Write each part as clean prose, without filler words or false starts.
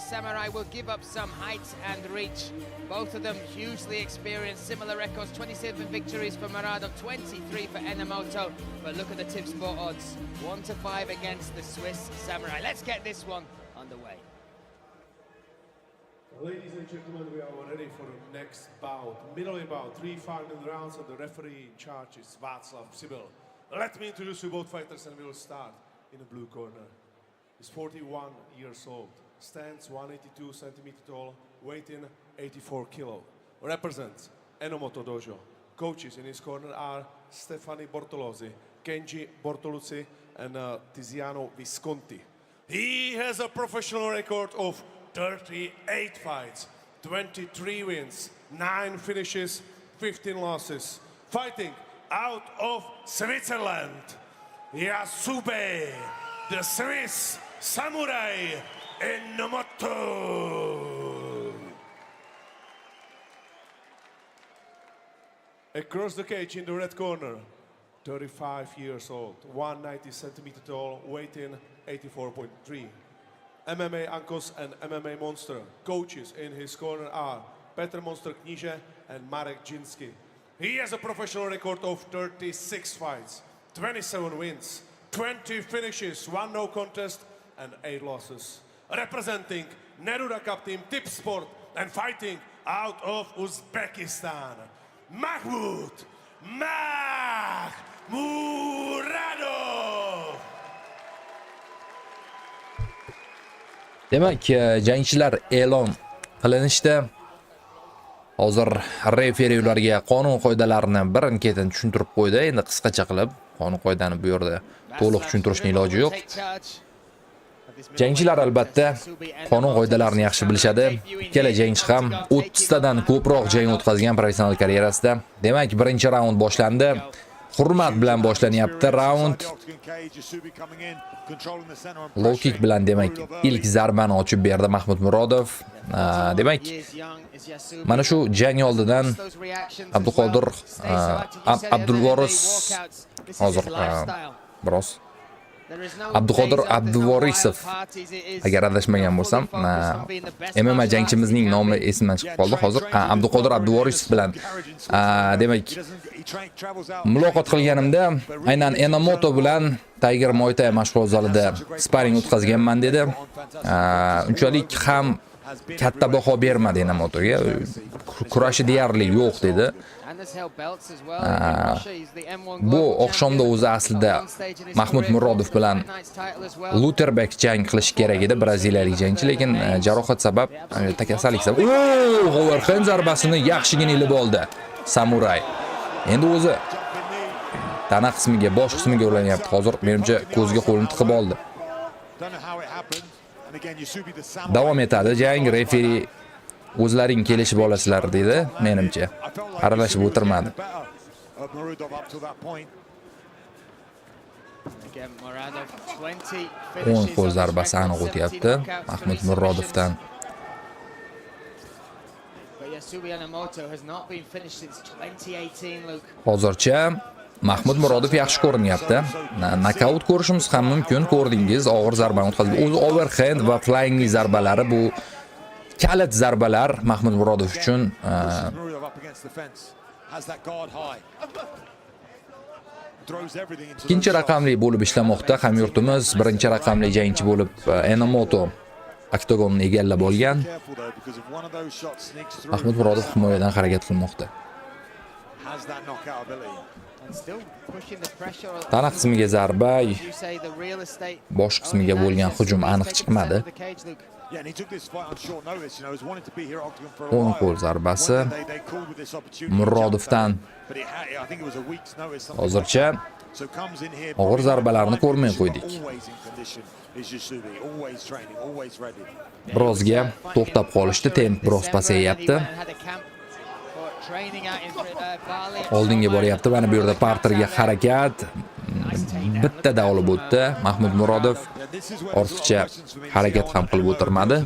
Samurai will give up some height and reach. Both of them hugely experienced, similar records, 27 victories for Muradov, 23 for Enomoto. But look at the Tipsport odds, 1-5 against the Swiss Samurai. Let's get this one underway. Ladies and gentlemen, we are ready for the next bout. Middleweight bout, 3 5-minute rounds, and the referee in charge is Václav Sibyl. Let me introduce you both fighters, and we will start in the blue corner. He's 41 years old, stands 182 centimeters tall, weighing 84 kilo. Represents Enomoto Dojo. Coaches in his corner are Stefani Bortolozzi, Kenji Bortoluzzi, and Tiziano Visconti. He has a professional record of 38 fights, 23 wins, 9 finishes, 15 losses. Fighting out of Switzerland, Yasubey, the Swiss Samurai Enomoto. Across the cage in the red corner, 35 years old, 190 centimeter tall, weighing 84.3. MMA Ankos and MMA Monster. Coaches in his corner are Petr Monster Kníže and Marek Džinsky. He has a professional record of 36 fights, 27 wins, 20 finishes, 1 no contest, and 8 losses. Representing Neruda Cup team Tipsport and fighting out of Uzbekistan, Mahmud Muradov. Demak, jangchilar e'lon qilinishdi. Hozir referi ularga qonun qoidalarini birin-ketin tushuntirib qo'ydi. Endi qisqacha qilib qonun qoidani bu yerda to'liq tushuntirishning iloji yo'q. Jangchilar albatta qonun qoidalarini yaxshi bilishadi. Ikkala jangchi ham 30 tadan ko'proq jang o'tkazgan professional karyerasida. Demak, birinchi raund boshlandi. Hurmat bilan boshlanyapti raund. Low kick bilan demak ilk zarbani ochib berdi Mahmud Murodov. Demak, mana shu jang oldidan Abduqodir Abdulvoris hozir biroz Abduqodir Abduvorisov, agar adashmagan bo'lsam, MMA jangchimizning nomi esimdan chiqib qoldi hozir. Abduqodir Abduvorisov bilan demak muloqot qilganimda aynan Enomoto bilan Tiger Muay Thai mashg'ulot zalida sparring o'tkazganman dedi. Unchalik ham katta baho bermadi Enomotoga. Kurashi deyarli yo'q dedi. Bu oqshomda o'zi aslida Mahmud Murodov bilan Luterbek jang qilish kerak edi, braziliyalik jangchi, lekin jarohat sabab, kasallik sabab, overhand zarbasini yaxshigina ilib oldi Samuray. Endi o'zi tana qismiga, bosh qismiga ulanyapti. Hozir menimcha ko'zga qo'lini tiqib oldi. Davom etadi jang, referi o'zlaring kelishib olasizlar dedi, menimcha. Aralashib o'tirmadi. O'ng qo'l zarbasi aniq o'tyapti Mahmud Murodovdan. Hozircha Mahmud Murodov yaxshi ko'rinyapti. Nokaut ko'rishimiz ham mumkin, ko'rdingiz, og'ir zarbani o'tkazdi. O'zi overhand va flying knee zarbalari, bu kalit zarbalar Mahmud Murodov uchun. Ikkinchi raqamli bo'lib ishlamoqda hamyurtimiz, birinchi raqamli jangchi bo'lib Enomoto oktagonni egallab olgan. Mahmud Murodov himoyadan harakat qilmoqda. Tana qismiga zarba, bosh qismiga bo'lgan hujum aniq chiqmadi. O'ng qo'l zarbasi Murodovdan. Hozircha og'ir zarbalarni ko'rmay qo'ydik. Birozga to'xtab qolishdi, temp biroz pasayyapti. Oldinga boryapti. Mana bu yerda parterga harakat. Bittada olib o'tdi Mahmud Murodov. Ortiqcha harakat ham qilib o'tirmadi.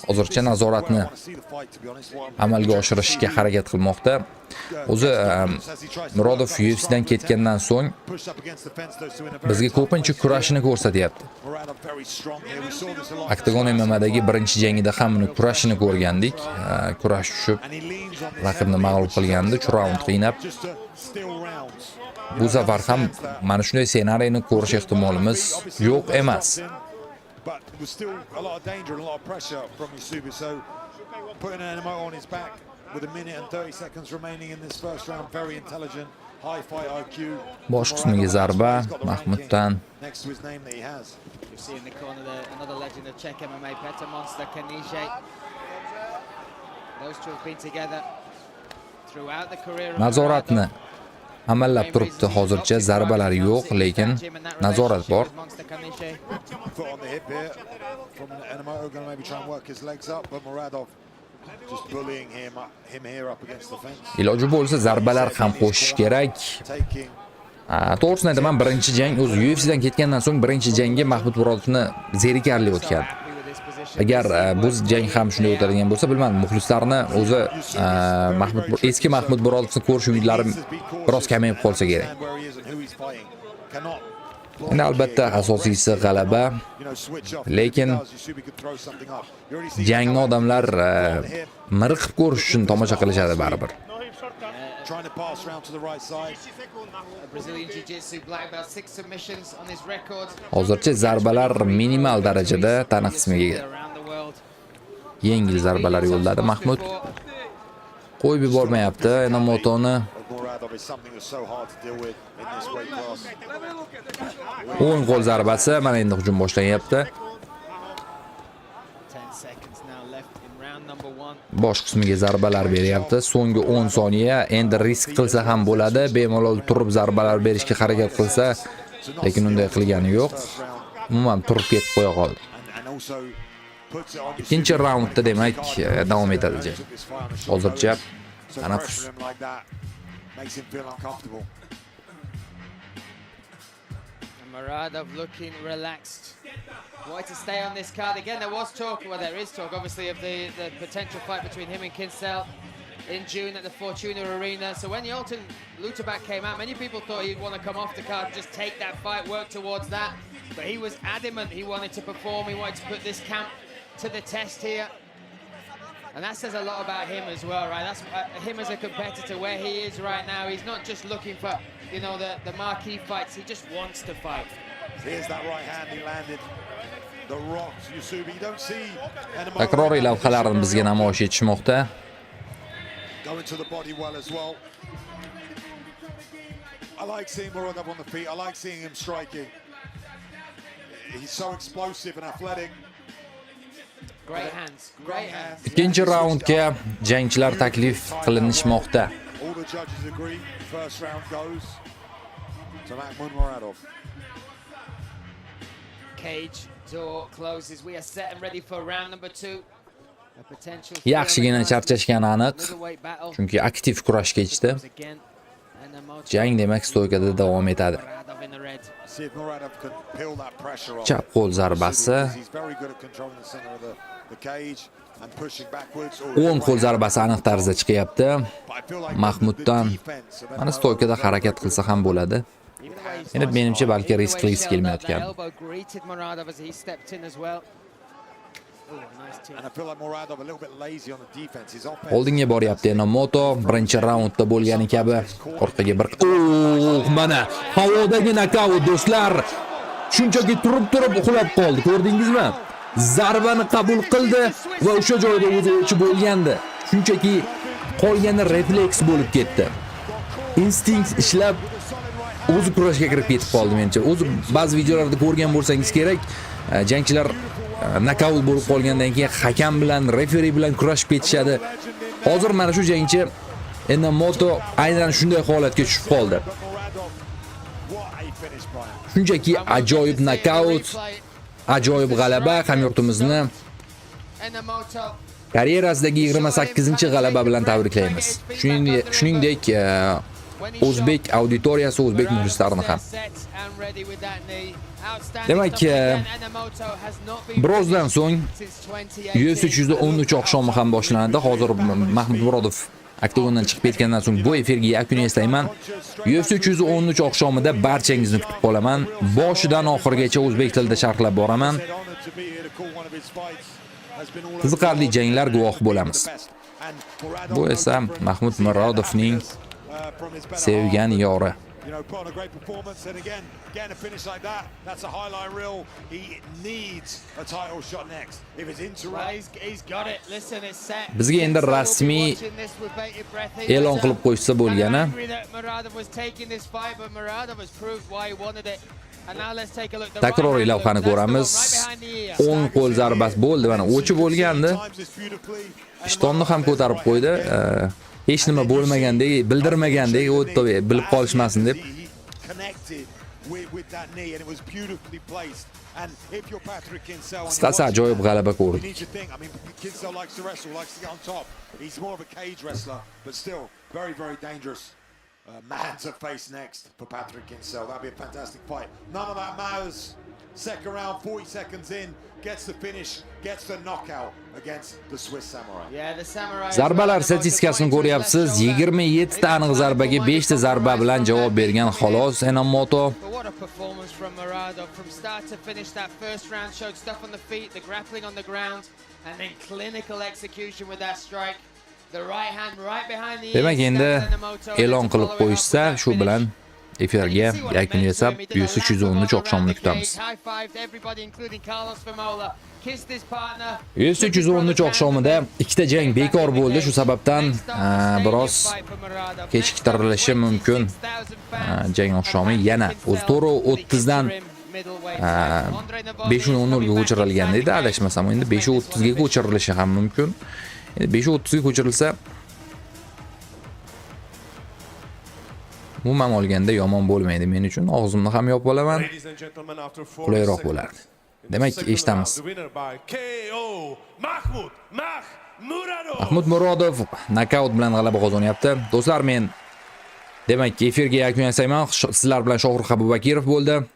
Hozircha nazoratni amalga oshirishga harakat qilmoqda. O'zi Murodov UFCdan ketgandan so'ng bizga ko'pincha kurashini ko'rsatyapti. Oktagon MMAdagi birinchi jangida ham uni kurashini ko'rgandik. Kurash tushib, raqibni mag'lub qilgandi, 3 raund qiynab. Bu safar ham mana shunday ssenariyni ko'rish ehtimolimiz yo'q emas. But there was still a lot of danger and a lot of pressure from Yasubi. So putting Enomoto on his back with a minute and 30 seconds remaining in this first round, very intelligent, high fight IQ. Bosh qismiga zarba Mahmuddan. Next to his name that he has. You see in the corner there another legend of Czech MMA, Petr Monster Kanizsa. Those two have been together throughout the career of Nazoratni amallab turibdi hozircha, zarbalar yo'q, lekin nazorat bor. Foot on the hip here from Enomoto, going to maybe try and work his legs up, but Muradov just bullying him here up against the fence. Iloji bo'lsa, zarbalar ham qo'shish kerak. Taking To'g'risini aytaman, birinchi jang o'zi UFCdan ketgandan so'ng birinchi jangi Mahmud Murodovni zerikarli o'tgan. Agar bu jang ham shunday o'tadigan bo'lsa, bilmadim, muxlislarni o'zi Mahmud, eski Mahmud Murodovni ko'rish umidlari biroz kamayib qolsa kerak. Endi albatta asosiysi g'alaba, lekin jangni odamlar miriqib ko'rish uchun tomosha qilishadi baribir. Trying to pass round to the right side. Brazilian Jiu-Jitsu black belt, six submissions on his record. Hozircha zarbalar minimal darajada, tana qismiga Around the world. yengil zarbalar yo'lladi Mahmud. Qo'yib yubormayapti Enomotoni. Of Muradov is something that's so hard to deal with in this weight class. O'ng qo'l zarbasi, mana endi hujum boshlanyapti. 10 seconds now left in round number one. Bosh qismiga zarbalar beryapti. So'nggi 10 soniya, endi risk qilsa ham bo'ladi. Bemalol turib zarbalar berishga harakat qilsa, lekin unday qilgani yo'q. Umuman turib ketib qo'ya qoldi. And also puts it on Ikkinchi raundda demak davom etadi jang. Hozircha tanaffus. Like that makes him feel uncomfortable. And Muradov looking relaxed. Wanted to stay on this card. Again, there was talk, well, there is talk, obviously, of the potential fight between him and Kincl in June at the Fortuna Arena. So when Joilton Lutterbach came out, many people thought he'd want to come off the card and just take that fight, work towards that. But he was adamant he wanted to perform. He wanted to put this camp to the test here. And that says a lot about him as well, right? That's him as a competitor, where he is right now. He's not just looking for the marquee fights. He just wants to fight. Here's that right hand he landed. The rocks, Yasubi. You don't see Enomoto Takroriy lavhalarni bizga namoyish etishmoqda. Going to the body well as well. I like seeing Muradov on the feet. I like seeing him striking. He's so explosive and athletic. Great hands, great hands. Ikkinchi raundga jangchilar taklif qilinishmoqda. All the judges agree. First round goes to Makhmud Muradov. Cage door closes. We are set and ready for round number two. A potential Yaxshigina charchashgani aniq. Middleweight battle. Chunki aktiv kurash kechdi. Again, Enomoto. Jang demak stoykada davom etadi. Muradov in the red. See if Muradov can peel that pressure off. Chap qo'l zarbasi. He's very good at controlling the center of the cage and pushing backwards. O'ng qo'l zarbasi aniq tarzda chiqyapti. But I feel like Mahmuddan. the defense of Mana stoykada harakat qilsa ham bo'ladi. Endi menimcha balki risk qilgisi kelmayotgan. Elbow greeted Muradov as he stepped in as well. Oh, nice team. And I feel like Muradov a little bit lazy on the defense. His offense. Oldinga boryapti Enomoto, birinchi raundda bo'lgani kabi orqaga bir. Oh, mana havodagi nokaut, do'stlar. Shunchaki turib turib uxlab qoldi, ko'rdingizmi? Zarbani qabul qildi va o'sha joyda o'zi o'chib bo'lgandi. Shunchaki qolgani refleks bo'lib ketdi. Instinkt ishlab, o'zi kurashga kirib ketib qoldi menimcha. O'zi ba'zi videolarda ko'rgan bo'lsangiz kerak, jangchilar nokaut bo'lib qolgandan keyin hakam bilan, referi bilan kurashib ketishadi. Hozir mana shu jangchi Enomoto aynan shunday holatga tushib qoldi. But Muradov, what a finish by him. Shunchaki ajoyib nokaut, ajoyib g'alaba, hamyurtimizni Enomoto karyerasidagi 28-g'alaba bilan tabriklaymiz. Shuningdek, O'zbek auditoriyasi, o'zbek muxlislarini ham. Demak, birozdan so'ng UFC 313 oqshomi ham boshlanadi. Hozir Mahmud Murodov oktagondan chiqib ketgandan so'ng bu efirga yakun yasayman. UFC 313 oqshomida barchangizni kutib qolaman. Boshidan oxirigacha o'zbek tilida sharhlab boraman. Qiziqarli janglar guvohi bo'lamiz. Bu esa Mahmud Murodovning sevgan yori. Put on a great performance, and again, getting a finish like that, that's a highlight reel. He needs a title shot next. If it's interrupt, Bizga endi rasmiy e'lon qilib qo'yishsa bo'lgani. Takroriy lavhani ko'ramiz. O'ng qo'l zarbasi bo'ldi, mana o'chib bo'lgandi. Ishtonni ham ko'tarib qo'ydi. Hech nima bo'lmagandek, bildirmagandek, o'tdi, bilib qolishmasin deb. Qisqasi, ajoyib g'alaba ko'rdik. Man to face next for Patrick Kinsell. That'd be a fantastic fight. None of that matters. Second round, 40 seconds in, gets the finish, gets the knockout against the Swiss Samurai. Zarbalar statistikasini ko'ryapsiz. 27 ta aniq zarbaga 5 ta zarba bilan javob bergan xolos Enomoto. But what a performance from Muradov from start to finish. That first round showed stuff on the feet, the grappling on the ground, and then clinical execution with that strike. The right hand right behind the ear. Demak, endi e'lon qilib qo'yishsa, shu bilan efirga yakun yasab, UFC 313 oqshomini kutamiz. UFC 313 oqshomida ikkita jang bekor bo'ldi. Shu sababdan biroz kechiktirilishi mumkin. Jang oqshomi yana o'zi 4:30 dan 5:00 ga ko'chirilgan edi, adashmasam. Endi 5:30 ga ko'chirilishi ham mumkin. Endi 5:30 ga ko'chirilsa, umuman olganda yomon bo'lmaydi men uchun. Og'zimni ham yopib olaman. Ladies and gentlemen, after 40 Qulayroq seconds bo'lardi. in the Demak, second eshitamiz. round, the winner by KO, Mahmud Muradov. Mahmud Murodov nokaut bilan g'alaba qozonyapti. Do'stlar, men demak efirga yakun yasayman. Sizlar bilan Shohrux Abubakirov bo'ldi.